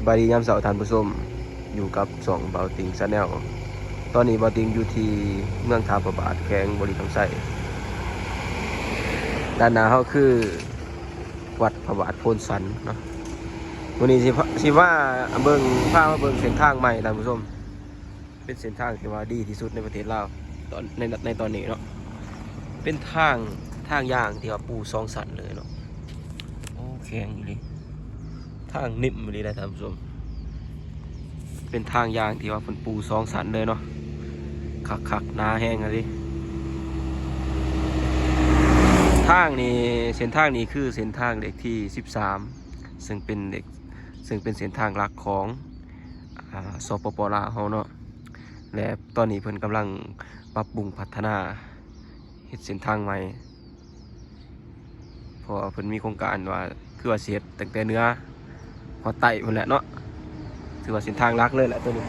ສະບາຍດີຍາມເຊົ້າທ່ານຜູ້ຊົມ, ຢູ່ກັບຊ່ອງເບົາຕິງ Channel. ຕອນນີ້ເບົາຕິງຢູ່ທີ່ເມືອງທ່າພະບາດ ແຂວງບໍລິຄຳໄຊ. ດ້ານໜ້າເຮົາຄືວັດພະບາດໂພນສັນເນາະ. ມື້ນີ້ຊິພາ ຊິພາເບິ່ງ ພາມາເບິ່ງເສັ້ນທາງໃໝ່ທ່ານຜູ້ຊົມ. ເປັນເສັ້ນທາງທີ່ວ່າດີທີ່ສຸດໃນປະເທດລາວ ຕອນ ໃນ ໃນຕອນນີ້ເນາະ. ເປັນທາງ ທາງຍ່າງທີ່ວ່າປູສອງຊັ້ນເລີຍເນາະ. ໂອ້ ແຂງອີ່ຫຼີ, ທາງໜິ້ມອີ່ຫຼີນະທ່ານຜູ້ຊົມ. ເປັນທາງຍ່າງທີ່ວ່າເພິ່ນປູສອງຊັ້ນເລີຍເນາະ, ຄັກໆ ໜາແຮງອີ່ຫຼີ. ທາງນີ້ ເສັ້ນທາງນີ້ຄືເສັ້ນທາງເລກທີສິບສາມ ເຊິ່ງເປັນເລກ ເຊິ່ງເປັນເສັ້ນທາງຫຼັກຂອງ ອາ ສປປ ລາວເຮົາເນາະ. ແລະ ຕອນນີ້ເພິ່ນກຳລັງປັບປຸງພັດທະນາ ເຮັດເສັ້ນທາງໃໝ່ ເພາະວ່າເພິ່ນມີໂຄງການວ່າ ຄືວ່າຊິເຮັດຕັ້ງແຕ່ເໜືອຮອດໃຕ້ພຸ້ນແຫຼະເນາະ. ຖືວ່າເສັ້ນທາງຫຼັກເລີຍແຫຼະໂຕນີ້.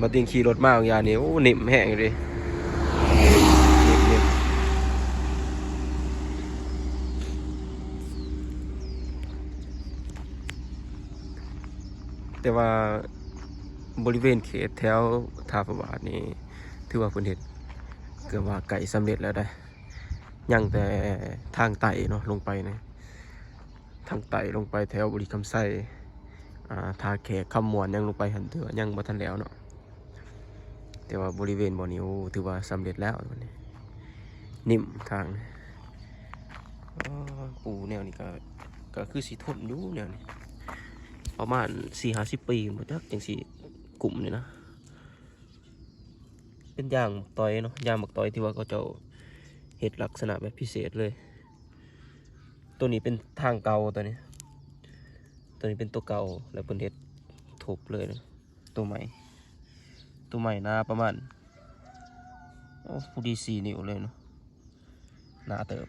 ມາຕິງຂີ່ລົດມາບາງຢ່າງນີ້ ໂອ້ ໜິ້ມແຮງເດ້ ໜິ້ມໆ. ແຕ່ວ່າບໍລິເວນເຂດແຖວທ່າພະບາດນີ້ ຖືວ່າເພິ່ນເຮັດເກືອບວ່າໃກ້ສຳເລັດແລ້ວໄດ໋. ຍັງແຕ່ທາງໄຕ່ເນາະ ລົງໄປນະ ທາງໄຕ່ລົງໄປແຖວບໍລິຄຳໄຊ ອາ ທ່າແຂກ ຄຳມ່ວນ ຍັງລົງໄປຫັ້ນ ຖືວ່າຍັງບໍ່ທັນແລ້ວເນາະ. ແຕ່ວ່າບໍລິເວນບ່ອນນີ້ ໂອ້ ຖືວ່າສຳເລັດແລ້ວບັດນີ້ ໜິ້ມທາງ. ອໍ ປູແນວນີ້ກະ ກະຄືຊິທົນຢູ່ແນວນີ້ ປະມານສີ່ຫ້າສິບປີບໍ່ຈັກ ຈັ່ງຊິກຸ້ມນີ້ນະ. ເປັນຢາງໝາກຕອຍເນາະ, ຢາງໝາກຕອຍທີ່ວ່າເຂົາເຈົ້າເຮັດລັກສະນະແບບພິເສດເລີຍ. ໂຕນີ້ເປັນທາງເກົ່າ ໂຕນີ້ ໂຕນີ້ເປັນໂຕເກົ່າ ແລ້ວເພິ່ນເຮັດທົບເລີຍນະ. ໂຕໃໝ່ ໂຕໃໝ່ໜາປະມານ ໂອ້ ພໍດີສີ່ນິ້ວເລີຍເນາະ, ໜາເຕີບ.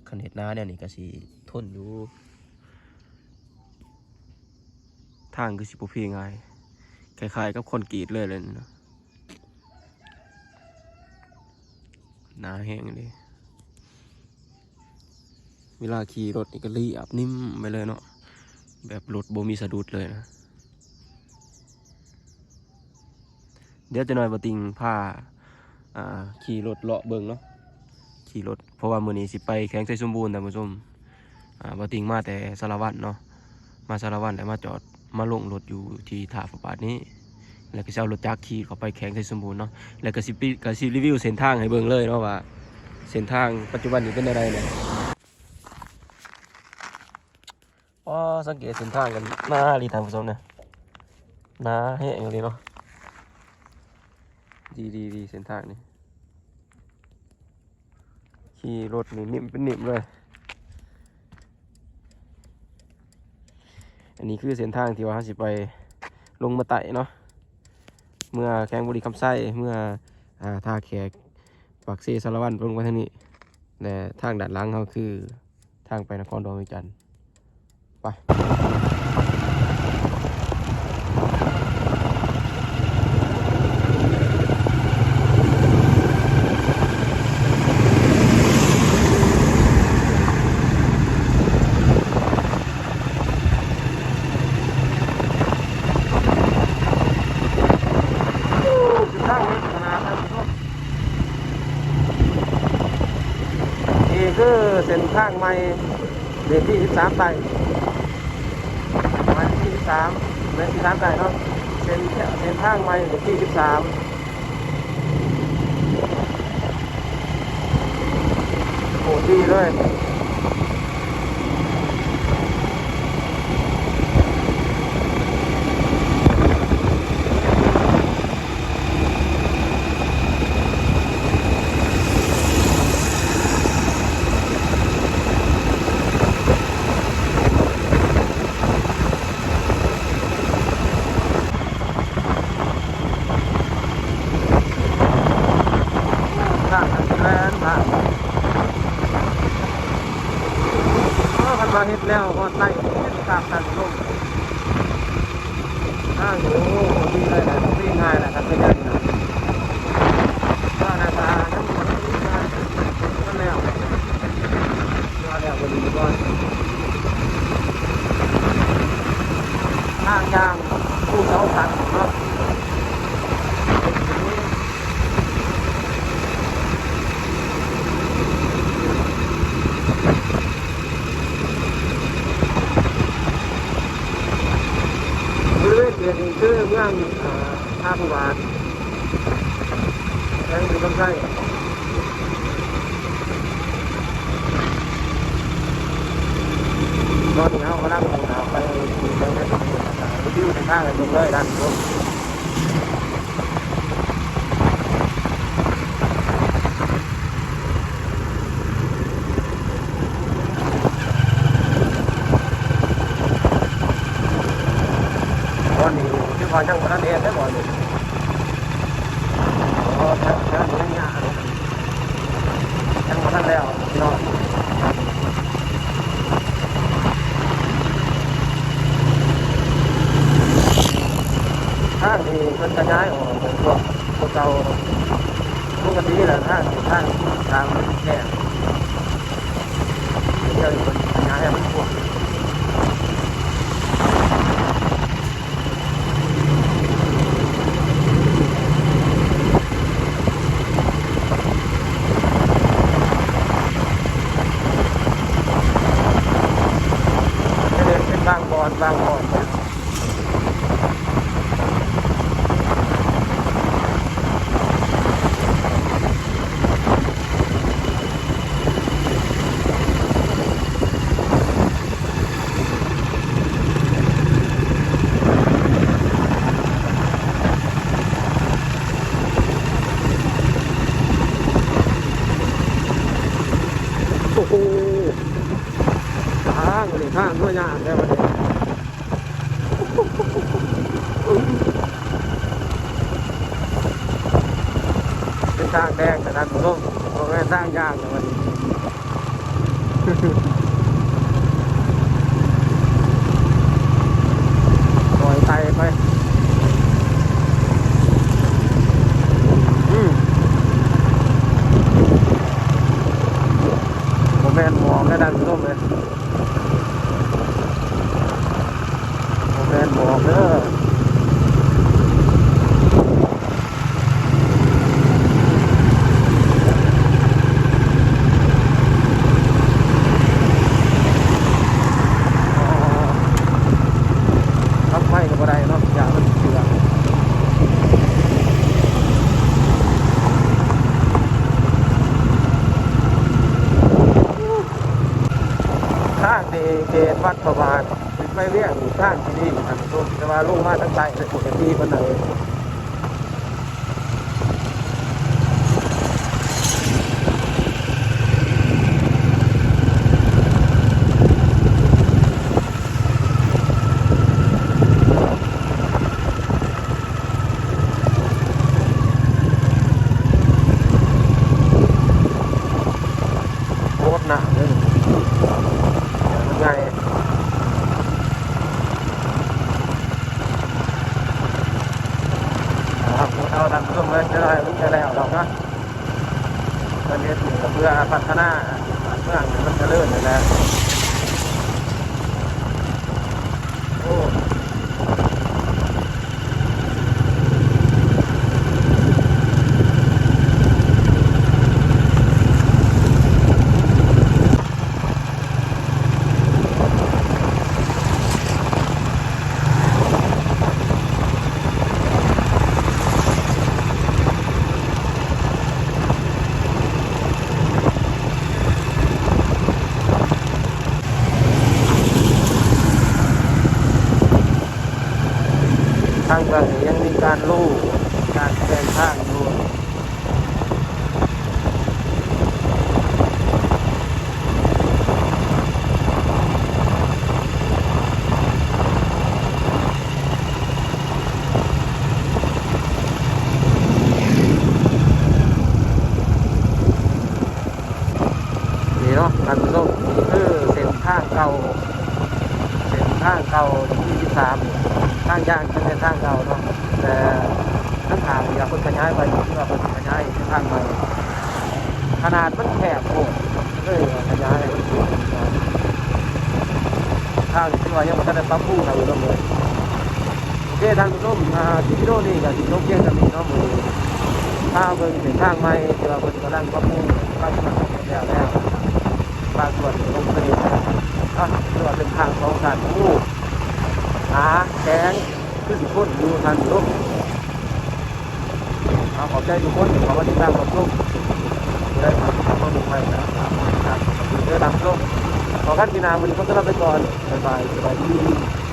ຄັນເຮັດໜາແນວນີ້ກະຊິທົນຢູ່. ທາງຄືຊິບໍ່ເພງ່າຍ ຄ້າຍໆກັບຄອນກຣີດເລີຍແຫຼະເນາະ, ໜາແຮງເດ້. ເວລາຂີ່ລົດນີ້ກໍລຽບໜິ້ມໄປເລີຍເນາະ, ແບບລົດບໍ່ມີສະດຸດເລີຍນະ. ດຽວຈັກໜ້ອຍບໍ່ຕິງພາ ອ່າ ຂີ່ລົດເລາະເບິ່ງເນາະ, ຂີ່ລົດ ເພາະວ່າມື້ນີ້ຊິໄປແຂວງໄຊສົມບູນທ່ານຜູ້ຊົມ. ອ່າ ບໍ່ຕິງມາແຕ່ສາລະວັນເນາະ, ມາສາລະວັນແລ້ວມາຈອດ ມາລົງລົດຢູ່ທີ່ທ່າພະບາດນີ້ ແລ້ວກໍຊິເອົາລົດຈັກຂີ່ເຂົ້າໄປແຂວງໄຊສົມບູນເນາະ, ແລ້ວກໍຊິ ກໍຊິຣີວິວເສັ້ນທາງໃຫ້ເບິ່ງເລີຍເນາະ ວ່າເສັ້ນທາງປັດຈຸບັນນີ້ເປັນແນວໃດແດ່. ອໍ ສັງເກດເສັ້ນທາງກັນໜາອີ່ຫຼີທ່ານຜູ້ຊົມນະ, ໜາແຮງອີ່ຫຼີເນາະ. ດີໆໆ ເສັ້ນທາງນີ້ ຂີ່ລົດນີ້ໜິ້ມເປັນໜິ້ມເລີຍ. ອັນນີ້ຄືເສັ້ນທາງທີ່ວ່າເຮົາຊິໄປລົງມາໃຕ້ເນາະ, ເມືອແຂວງບໍລິຄຳໄຊ ເມືອ ອ່າ ທ່າແຂກ ປາກເຊ ສາລະວັນ ລົງໄປທາງນີ້ ແລະ ທາງດ້ານຫຼັງເຮົາຄື ທາງໄປນະຄອນຫຼວງວຽງຈັນ. ໄປ ນີ້ຄືເສັ້ນທາງໃໝ່ ເລກທີສິບສາມໃຕ້ ໝາຍເລກທີສິບສາມ ເລກທີສິບສາມໃຕ້ເນາະ, ເສັ້ນ ເສັ້ນທາງໃໝ່ເລກທີສິບສາມ. ໂອ້ ດີເລີຍ. ທາງອັນແລນທາງ ເອີ ຄັນວ່າເຮັດແລ້ວຮອດໃຕ້ ເປັນຕາມທາງລົງ. ທາງ ໂອ້ ດີເລີຍນະ, ບໍ່ມີງ່າຍນະ ຄັນເປັນຢ່າງນີ້ນະ. ເອີ ໜ້າຕາຍັງບໍ່ໄດ້ດີນະ, ມັນແລ້ວ. ຕອນນີ້ເຮົາກຳລັງເດີນທາງໄປທີ່ເມືອງໄຊທະເນດ ແລ້ວກໍຣີວິວເສັ້ນທາງໃຫ້ເບິ່ງເລີຍທ່ານຜູ້ຊົມ. ຕອນນີ້ຄືວ່າຍັງບໍ່ທັນແອດເດ້ບ່ອນນີ້ ອໍ ແຖວ ແຖວນີ້ຍັງຍາກ ຍັງບໍ່ທັນແລ້ວພີ່ນ້ອງ. ທາງນີ້ເພິ່ນຂະຫຍາຍອອກເປັນພວກ ພວກເກົ່າ ປົກກະຕິແລ້ວທາງ ທາງ ທາງມັນແຄບ ດຽວນີ້ເພິ່ນຂະຫຍາຍໃຫ້ມັນກວ້າງ. ເປັນບາງບ່ອນ ບາງບ່ອນ. ໂອ້ໂຫ ທາງນີ້ ທາງກໍຍາກແທ້ບັດນີ້. ເປັນທາງແດງ ທ່ານຜູ້ຊົມ ບໍ່ແມ່ນທາງຍ່າງເດ້ບັດນີ້. ປ່ອຍໄຕໄປ ອືມ ບໍ່ແມ່ນໝອກເດ້ທ່ານຜູ້ຊົມເອີຍ. ບໍ່ແມ່ນໝອກເດີ. ເອົາໄປກໍບໍ່ໄດ້ເນາະ ຢ້ານມັນເຊື່ອມ. ທາງນີ້ເຂດວັດພະບາດ ຂຶ້ນໄປວຽງນີ້ທາງທີ່ດີທ່ານຜູ້ຊົມ ແຕ່ວ່າລົງມາທາງໃຕ້ແລ້ວບໍ່ໄດ້ດີປານໃດ. ໂຄດໜ້າເລີຍ ມັນໃຫຍ່. ເອົາ ທ່ານຜູ້ຊົມເອີຍ ຈັກໜ້ອຍມັນກະແລ້ວດອກເນາະ. ເພິ່ນເຮັດນີ້ກໍເພື່ອພັດທະນາບ້ານເມືອງໃຫ້ມັນຈະເລີນນັ້ນແຫຼະ. ໂອ້ ທາງເບື້ອງນີ້ຍັງມີການໂລ ການແປງທາງຢູ່. ນີ້ເນາະທ່ານຜູ້ຊົມ ນີ້ຄືເສັ້ນທາງເກົ່າ ເສັ້ນທາງເກົ່າທີສິບສາມ ທາງຍ່າງເປັນເສັ້ນທາງເກົ່າເນາະ ແຕ່ທາງຂ້າງທີ່ວ່າເພິ່ນຂະຫຍາຍໄປ ຄືວ່າເພິ່ນຂະຫຍາຍເປັນທາງໃໝ່ ຂະໜາດມັນແຄບໂພດ ເລີຍຂະຫຍາຍ ທາງທີ່ວ່າຍັງບໍ່ທັນໄດ້ປັບປຸງເທົ່າໃດ. ໂອເຄທ່ານຜູ້ຊົມ ອ່າ ຄລິບວິດີໂອນີ້ກໍຊິຈົບພຽງສ່ຳນີ້ເນາະ ມື້ນີ້ພາເບິ່ງເສັ້ນທາງໃໝ່ທີ່ວ່າເພິ່ນກຳລັງປັບປຸງ ບາງສ່ວນກໍແລ້ວແລ້ວ ບາງສ່ວນກໍລົງໄປເຮັດແລ້ວເນາະ ຖືວ່າເປັນທາງສອງຊັ້ນ ໂອ້ ໜາແຂງ ຄືຊິທົນຢູ່ທ່ານຜູ້ຊົມ. ເອົາ ຂອບໃຈທຸກຄົນທີ່ເຂົ້າມາຕິດຕາມຮັບຊົມ ແລະ ເຂົ້າມາເບິ່ງໃໝ່ນະ ເດີທ່ານຜູ້ຊົມ. ພໍກັນປີໜ້າ ມື້ນີ້ຂໍຕົວລາໄປກ່ອນ ບາຍບາຍ ສະບາຍດີ.